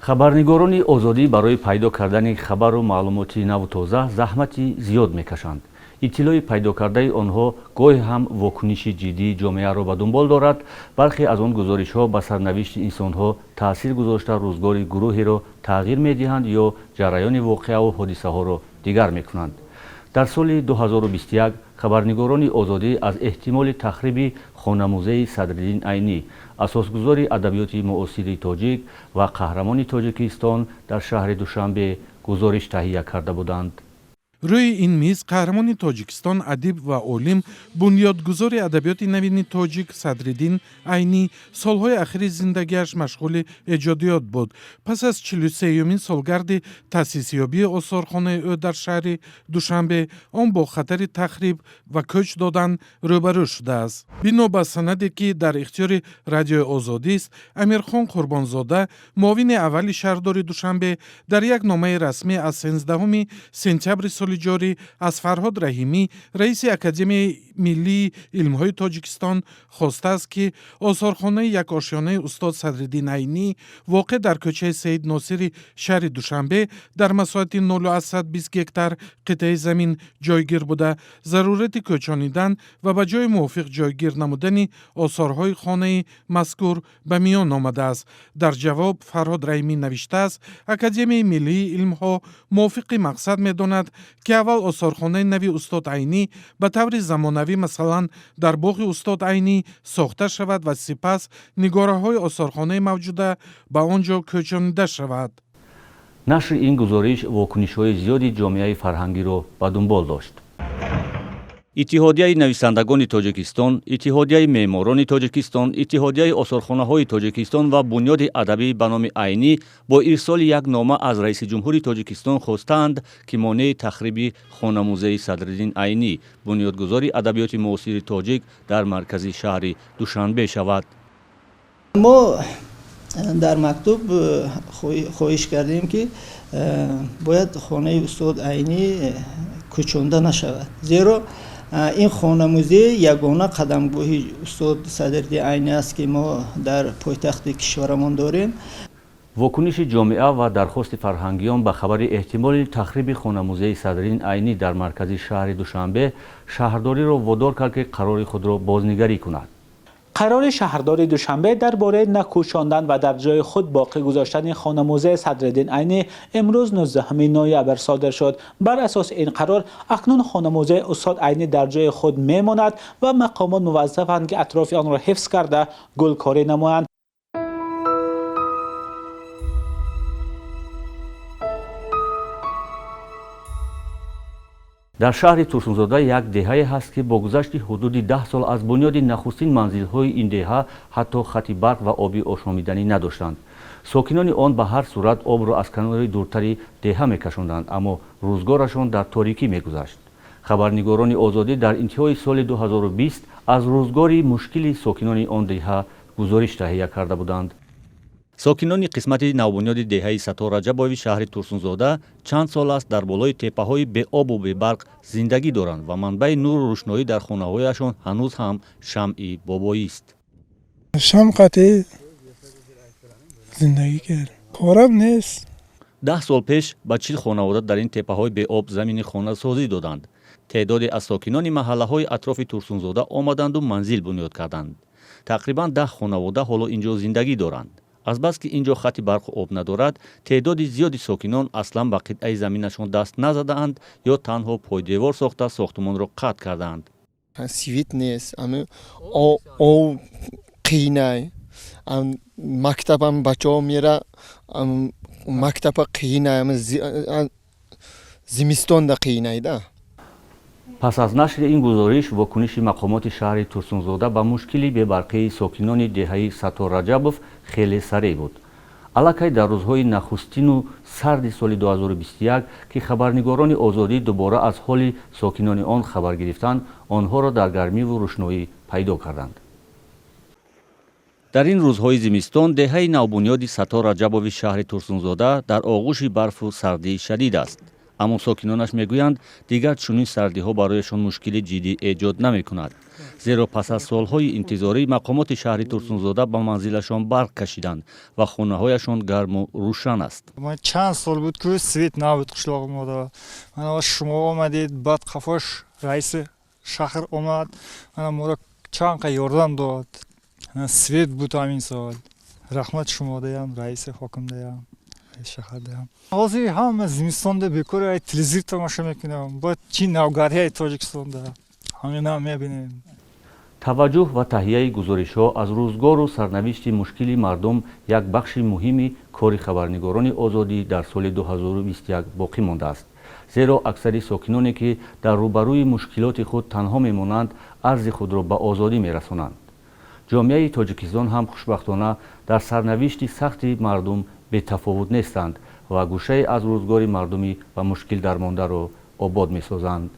Хабарнигорони Озодӣ барои пайдо кардани хабару маълумоти наву тоза заҳмати зиёд мекашанд. Иттилои пайдокардаи онҳо гоҳе ҳам вокуниши ҷиддии ҷомеаро ба дунбол дорад. Бархе аз он гузоришҳо ба сарнавишти инсонҳо таъсир гузошта, рӯзгори гурӯҳеро тағйир медиҳанд ё ҷараёни воқеаву ҳодисаҳоро дигар мекунанд. Дар соли 2021 хабарнигорони Озодӣ аз эҳтимоли тахриби хонамузеи Садриддин Айнӣ, асосгузори адабиёти муосири тоҷик ва қаҳрамони Тоҷикистон, дар шаҳри Душанбе гузориш таҳия карда буданд. Рӯи ин миз қаҳрамони Тоҷикистон, адиб ва олим, бунёдгузори адабиёти навини тоҷик Садриддин Айнӣ солҳои ахири зиндагиаш машғули эҷодиёт буд. Пас аз 43-юмин солгарди таъсисёбии осорхонаи ӯ дар шаҳри Душанбе он бо хатари тахриб ва кӯч додан рӯбарӯ шудааст. Бино ба санаде, ки дар ихтиёри Радиои Озодист, Амирхон Қурбонзода, муовини аввали шаҳрдори Душанбе, дар як номаи расмӣ аз 13 сентябри соли ҷорӣ аз Фарҳод Раҳимӣ, раиси Академияи миллии илмҳои Тоҷикистон, хостааст, ки осорхонаи якошёнаи устод Садриддин Айнӣ, воқеъ дар кӯчаи Саид Носири шаҳри Душанбе, дар масоҳати 0,20 гектар қитъаи замин ҷойгир буда, зарурати кӯчонидан ва ба ҷои мувофиқ ҷойгир намудани осорҳои хонаи мазкур ба миён омадааст. Дар ҷавоб Фарҳод Раҳимӣ навиштааст: Академияи миллии илмҳо мувофиқи мақсад медонад, ки аввал осорхонаи нави устод Айнӣ ба таври замонавӣ, масалан, дар боғи устод Айнӣ сохта шавад ва сипас нигораҳои осорхонаи мавҷуда ба он ҷо кӯчонида шавад. Нашри ин гузориш вокунишҳои зиёди ҷомеаи фарҳангиро ба дунбол дошт. Иттиҳодияи нависандагони Тоҷикистон, Иттиҳодияи меъморони Тоҷикистон, Иттиҳодияи осорхонаҳои Тоҷикистон ва Бунёди адабӣ ба номи Айнӣ бо ирсоли як нома аз раиси ҷумҳури Тоҷикистон хостаанд, ки монеи тахриби хонамузеи Садриддин Айнӣ, бунёдгузори адабиёти муосири тоҷик, дар маркази шаҳри Душанбе шавад. Мо дар мактуб хоҳиш кардем, ки бояд хонаи устод Айнӣ кӯчонда нашавад, зеро ин хонамузей ягона қадамгоҳи устод Садриддин Айнӣ аст, ки мо дар пойтахти кишварамон дорем. Вокуниши ҷомеа ва дархости фарҳангиён ба хабари эҳтимоли тахриби хонамузеи Садриддин Айнӣ дар маркази шаҳри Душанбе шаҳрдориро водор кард, ки қарори худро бознигарӣ кунад. Қарори шаҳрдори Душанбе дар бораи накӯчондан ва дар ҷои худ боқӣ гузоштани хонамузеи Садриддин Айнӣ имрӯз, 19 ноябр, содир шуд. Бар асоси ин қарор акнун хонамузеи устод Айнӣ дар ҷои худ мемонад ва мақомот муваззафанд, ки атрофи онро ҳифз карда, гулкорӣ намоянд. Дар шаҳри Турсунзода як деҳае ҳаст, ки бо гузашти ҳудуди 10 сол аз бунёди нахустин манзилҳои ин деҳа ҳатто хати барқ ва оби ошомиданӣ надоштанд. Сокинони он ба ҳар сурат обро аз канори дуртари деҳа мекашонданд, аммо рӯзгорашон дар торикӣ мегузашт. Хабарнигорони Озодӣ дар интиҳои соли 2020 аз рӯзгори мушкили сокинони он деҳа гузориш таҳия карда буданд. Сокинони қисмати навбунёди деҳаи Саттор Раҷабови шаҳри Турсунзода чанд сол аст дар болои теппаҳои беобу бебарқ зиндагӣ доранд ва манбаи нуру рӯшноӣ дар хонаҳояшон ҳанӯз ҳам шамъи бобоист. Шам қати зиндагӣ кард, корам нест. 10 сол пеш ба 40 хонавода дар ин теппаҳои беоб замини хонасозӣ доданд. Теъдоде аз сокинони маҳаллаҳои атрофи Турсунзода омаданду манзил бунёд карданд. Тақрибан 10 хонавода ҳоло ин ҷо зиндагӣ доранд. Азбаски ин ҷо хати барқу об надорад, теъдоди зиёди сокинон аслан ба қитъаи заминашон даст назадаанд ё танҳо пойдевор сохта, сохтумонро қатъ кардаанд. Свет нест, об қиинай, мактабам бачаҳо мера, мактаба қиинай, зимистонда қиинай да. Пас аз нашри ин гузориш вокуниши мақомоти шаҳри Турсунзода ба мушкили бебарқии сокинони деҳаи Саттор Раҷабов хеле сареъ буд. Аллакай дар рӯзҳои нахустину сарди соли 2021, ки хабарнигорони Озодӣ дубора аз ҳоли сокинони он хабар гирифтанд, онҳоро дар гармиву рӯшноӣ пайдо карданд. Дар ин рӯзҳои зимистон деҳаи навбунёди Саттор Раҷабови шаҳри Турсунзода дар оғӯши барфу сардии шадид аст. Аммо сокинонаш мегӯянд, дигар чунин сардиҳо барояшон мушкили ҷиддӣ эҷод намекунад, зеро пас аз солҳои интизорӣ мақомоти шаҳри Турсунзода ба манзилашон барқ кашиданд ва хонаҳояшон гарму рӯшан аст. Чанд сол буд, ки свет набуд қишлоғи мода. Мана шумо омадед, баъд қафош раиси шаҳр омад, мана моро чанд қа ёрдам дод, свет буд ҳамин сол. Раҳмат шумодаям, раиси ҳокимдаям, шаҳрдаям. Ҳозир ҳама зимистонда бекор ай телевизор тамошо мекунам, бояд чӣ навгарияи Тоҷикистонда ҳамина мебинем. Таваҷҷӯҳ ва таҳияи гузоришҳо аз рӯзгору сарнавишти мушкили мардум як бахши муҳими кори хабарнигорони Озодӣ дар соли 2021 боқӣ мондааст, зеро аксари сокиноне, ки дар рӯбарӯи мушкилоти худ танҳо мемонанд, арзи худро ба Озодӣ мерасонанд. Ҷомеаи Тоҷикистон ҳам хушбахтона дар сарнавишти сахти мардум бетафовут нестанд ва гӯшае аз рӯзгори мардуми ба мушкил дармондаро обод месозанд.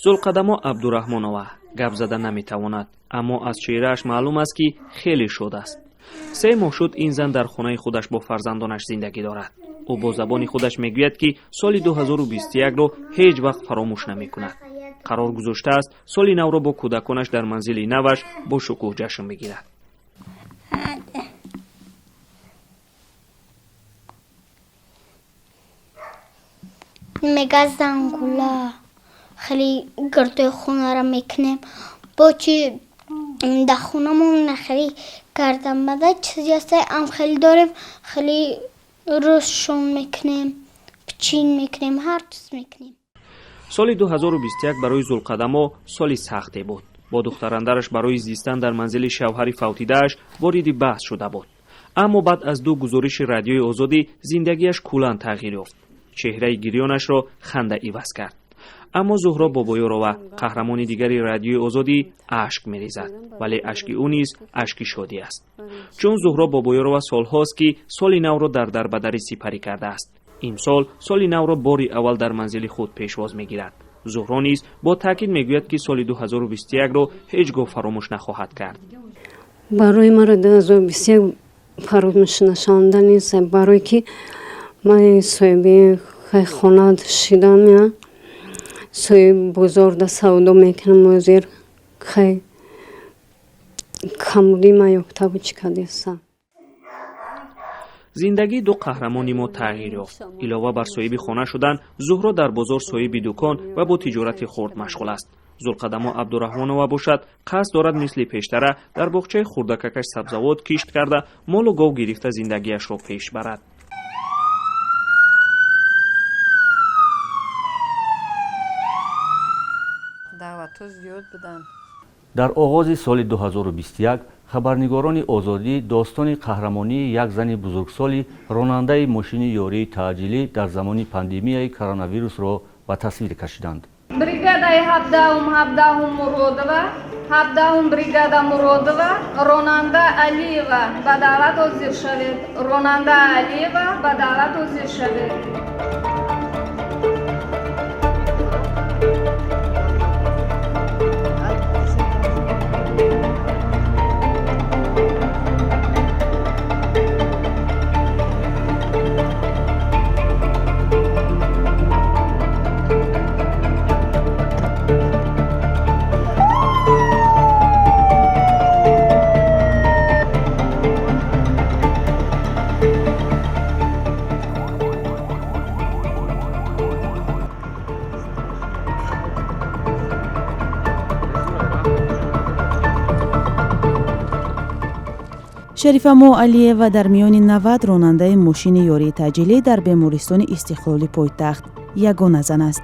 Зулқадамо Абдураҳмонова гап зада наметавонад, аммо аз чеҳрааш маълум аст, ки хеле шод аст. 3 моҳ шуд, ин зан дар хонаи худаш бо фарзандонаш зиндагӣ дорад. Ӯ бо забони худаш мегӯяд, ки соли 2021-ро ҳеҷ вақт фаромӯш намекунад. Қарор гузоштааст, соли навро бо кӯдаконаш дар манзили наваш бо шукӯҳ ҷашн бигирад. Мега зангула хеле гирдои хонаро мекунем, бо чи дар хонамон хеле гардамада чизи ҳаста, ам хеле дорем, хеле рӯзшон мекунем, пичин мекунем, ҳар чиз мекунем. Соли 2021 барои Зулқадамо соли сахте буд. Бо духтарандараш барои зистан дар манзили шавҳари фавтидааш вориди баҳс шуда буд. Аммо баъд аз ду гузориши Радиои Озодӣ зиндагиаш куллан тағйир ёфт. Чеҳраи гирёнашро ханда иваз кард. Аммо Зуҳро Бобоёрова, қаҳрамони дигари Радиои Озодӣ, ашк мерезад, вале ашки ӯ низ ашки шодӣ аст, чун Зуҳро Бобоёрова солҳост, ки соли навро дар дарбадарӣ сипарӣ кардааст. Имсол соли навро бори аввал дар манзили худ пешвоз мегирад. Зуҳро низ бо таъкид мегӯяд, ки соли 2021-ро ҳеҷ гоҳ фаромӯш нахоҳад кард. Барои маро 2021 фаромӯш нашаванда нест, барое ки ман соҳиби хона шидам, соҳиби бозорда савдо мекунам. Ҳозир хай камбудӣ ман ёфта буд, чӣ кардестам. Зиндагии ду қаҳрамони мо тағйир ёфт. Илова бар соҳиби хона шудан, Зуҳро дар бозор соҳиби дукон ва бо тиҷорати хурд машғул аст. Зулқадамо Абдураҳмонова бошад, қасд дорад мисли пештара дар боғчаи хурдакакаш сабзавот кишт карда, молу гов гирифта, зиндагиашро пеш барад. Дар оғози соли 2021 хабарнигорони Озодӣ достони қаҳрамонии як зани бузургсоли ронандаи мошини ёрии таъҷилӣ дар замони пандемияи коронавирусро ба тасвир кашиданд. Бригадаи 17-ум, 17-ум Муродова, 17-ум бригада Муродова, ронанда Алиева, ба даъват ҳозир шавед. Ронанда Алиева, ба даъват ҳозир шавед. Шарифамо Алиева дар миёни 90 ронандаи мошини ёрии таъҷилӣ дар бемористони Истиқлоли пойтахт ягона зан аст.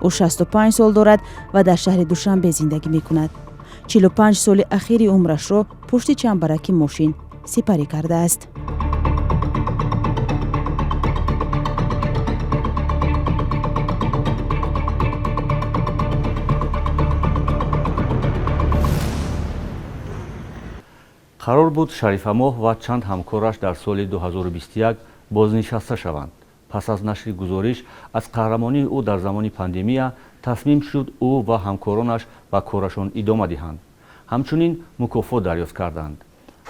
Ӯ 65 сол дорад ва дар шаҳри Душанбе зиндагӣ мекунад. 45 соли ахири умрашро пушти чамбараки мошин сипарӣ кардааст. Қарор буд, Шарифамоҳ ва чанд ҳамкораш дар соли 2021 бознишаста шаванд. Пас аз нашри гузориш аз қаҳрамонии ӯ дар замони пандемия тасмим шуд, ӯ ва ҳамкоронаш ба корашон идома диҳанд. Ҳамчунин мукофот дарёфт карданд.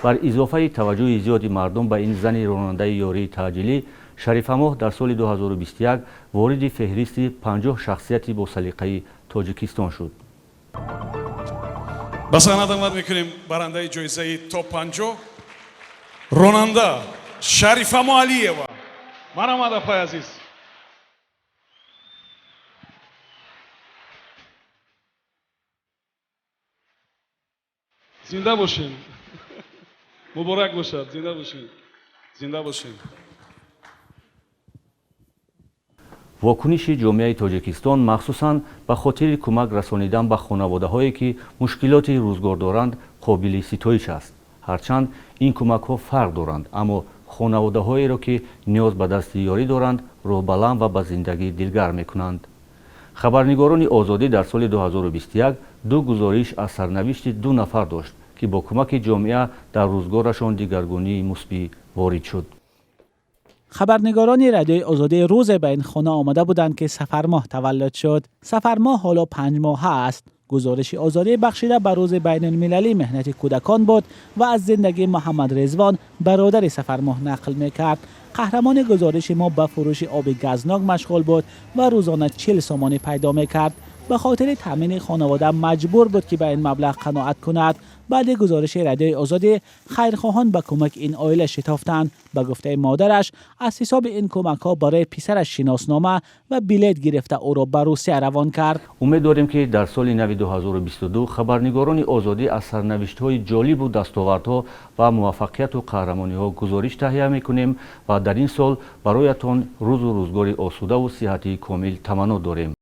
Бар изофаи таваҷҷӯҳи зиёди мардум ба ин зани ронандаи ёрии таъҷилӣ, Шарифамоҳ дар соли 2021 вориди феҳристи 50 шахсияти босалиқаи Тоҷикистон шуд. Ба саҳна даъват мекунем барандаи ҷоизаи топ 50, ронанда Шарифамо Алиева. Марҳамат, апай азиз. Зинда бошем, муборак бошад, зинда бошем, зинда бошем. Вокуниши ҷомеаи Тоҷикистон, махсусан ба хотири кӯмак расонидан ба хонаводаҳое, ки мушкилоти рӯзгор доранд, қобили ситоиш аст. Ҳарчанд ин кӯмакҳо фарқ доранд, аммо хонаводаҳоеро, ки ниёз ба дасти ёрӣ доранд, рӯҳбаланд ва ба зиндагӣ дилгарм мекунанд. Хабарнигорони Озодӣ дар соли 2021 ду гузориш аз сарнавишти ду нафар дошт, ки бо кӯмаки ҷомеа дар рӯзгорашон дигаргунии мусбӣ ворид шуд. Хабарнигорони Радиои Озодӣ рӯзе ба ин хона омада буданд, ки Сафармоҳ таваллуд шуд. Сафармоҳ ҳоло 5 моҳа аст. Гузориши Озодӣ бахшида ба Рӯзи байналмилалии меҳнати кӯдакон буд ва аз зиндагии Муҳаммад Резвон, бародари Сафармоҳ, нақл мекард. Қаҳрамони гузориши мо ба фурӯши оби газнок машғул буд ва рӯзона 40 сомонӣ пайдо мекард. Ба хотири таъмини хонавода маҷбур буд, ки ба ин маблағ қаноат кунад. Баъди гузориши Радиои Озодӣ хайрхоҳон ба кӯмаки ин оила шитофтанд. Ба гуфтаи модараш, аз ҳисоби ин кӯмакҳо барои писараш шиноснома ва билет гирифта, ӯро ба Русия равон кард. Умед дорем, ки дар соли нави 2022 хабарнигорони Озодӣ аз сарнавиштҳои ҷолибу дастовардҳо ва муваффақияту қаҳрамониҳо гузориш таҳия мекунем ва дар ин сол бароятон рӯзу рӯзгори осудаву сиҳатии комил таманно дорем.